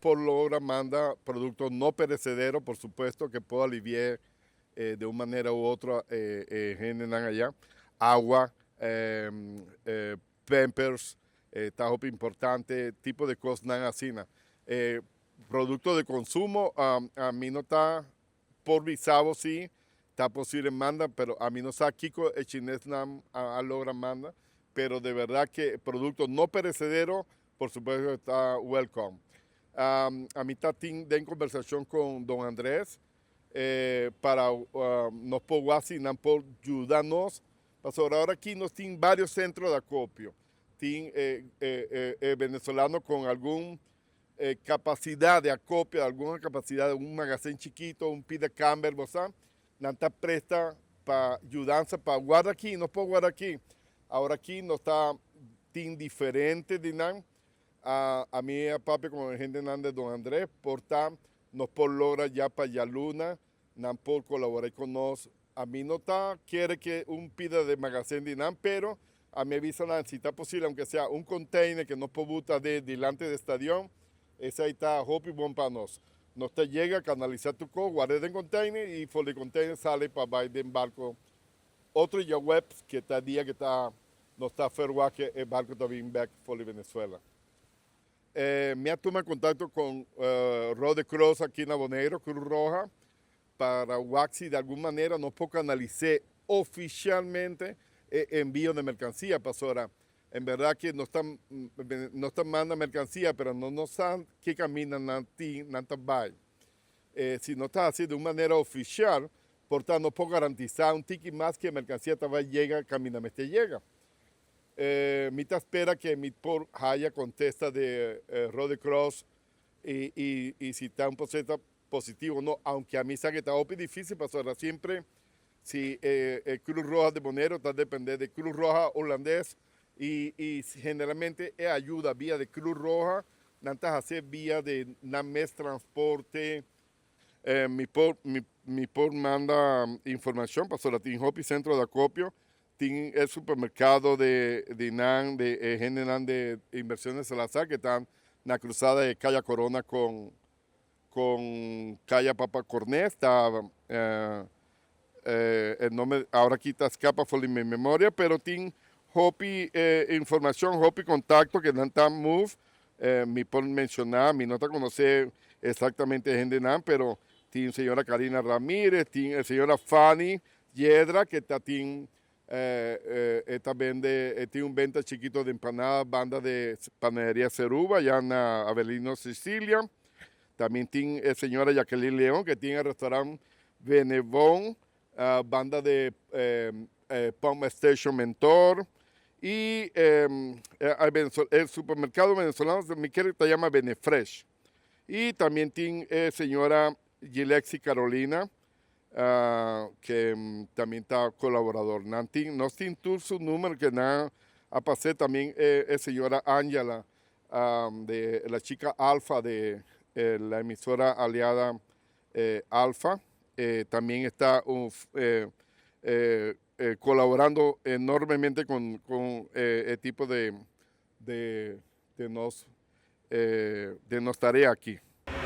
por logra manda produkto no perecedero, por supuesto, ku por aliviá di un manera u otro hendenan aya. Awa, pampers, ta hopi importante, tipo di kosnan asina. Produkto di konsumo, ami no ta por bisa bo si ta posibel manda, pero ami no sa kiko e chinesnan a logra manda, pero di berdat ku produkto no perecedero, por supuesto, ta welcome. Ami ta tin den kombersashon ku Don Andrés pa nos por asina por yuda nos. Pasobra awor aki nos tin vários sentro di akopio. Tin venezolano ku algun kapasidat di akopio, algun kapasidat di un magasin chikitu, un pida kamber, bo nan ta presta pa yudansa pa warda aki, nos por warda aki. Awor aki nos ta tin diferente di nan. Ami a papia ku hendenan di Don Andrés, por ta nos por logra ya pa djaluna, nan por kolaborá ku nos. Ami no ta kere ku un pida di magasin di nan, pero ami a bisa nan, si ta posibel, aunke sea un container ku nos por buta di dilanti di stadion, esei ta hopi bon pa nos. Nos ta yega, kanalisá tur kos, warda den container i for di container sali pa bai den barku. Otro djaweps ku ta dia ku ta nos ta verwacht e barku ta bin bèk for di Venezuela. Mi a tuma kontakto ku Rode Cross aki na Bonaire, Cruz Roja, pa wak si di algun manera nos por kanalisá ofisialmente e envío di merkansia. Pasobra, en berdat ku nos ta manda merkansia, pero no sa ki kaminda nan tin, nan ta bai. Si no ta asina di un manera ofisial, por tanto, no por garantisá un tiki mas ku e merkansia ta bai yega kaminda mester yega. Mi ta spera ku mi por haya kontesta di Rode Cross i si ta un proseso positivo o no, aunke ami sa ku ta hopi difísil, pasobra semper si Cruz Roja di Bonaire ta dependé di Cruz Roja hulandes i generalmente e ayuda via di Cruz Roja, nan ta hasi via di nan mes transporte. Mi por manda informashon, pasobra tin hopi sentro di akopio, tin e supermerkado di nan, di hendenan di Inversiones Salazar, ku ta na krusada di Kaya Corona ku Kaya Papa Cornés, ta e nòmber awor aki ta skapa for di mi memoria, pero tin hopi informashon, hopi kontakto ku nan ta move. Mi por menshoná, mi no ta konosé eksaktamente hendenan, pero tin señora Karina Ramírez, tin señora Fanny Yedra, ku ta tin ta bende, tin un benta chikitu di empanada banda di Panaderia Ceruba, ya na Avelino Sicilia. Tambe tin señora Jacqueline León, ku tin e restaurant Venevon, banda di Pump Station Mentor. I e supermerkado venezolano, mi ke ta yama Benefresh. I tambe tin señora Gilexi Carolina, ku tambe ta kolaboradó. Nan tin, nos tin tur su number ku nan a pasa tambe señora Angela, di la chica Alfa di la emisora aliada Alfa. Tambe ta kolaborando enormemente ku e tipo di nos tarea aki.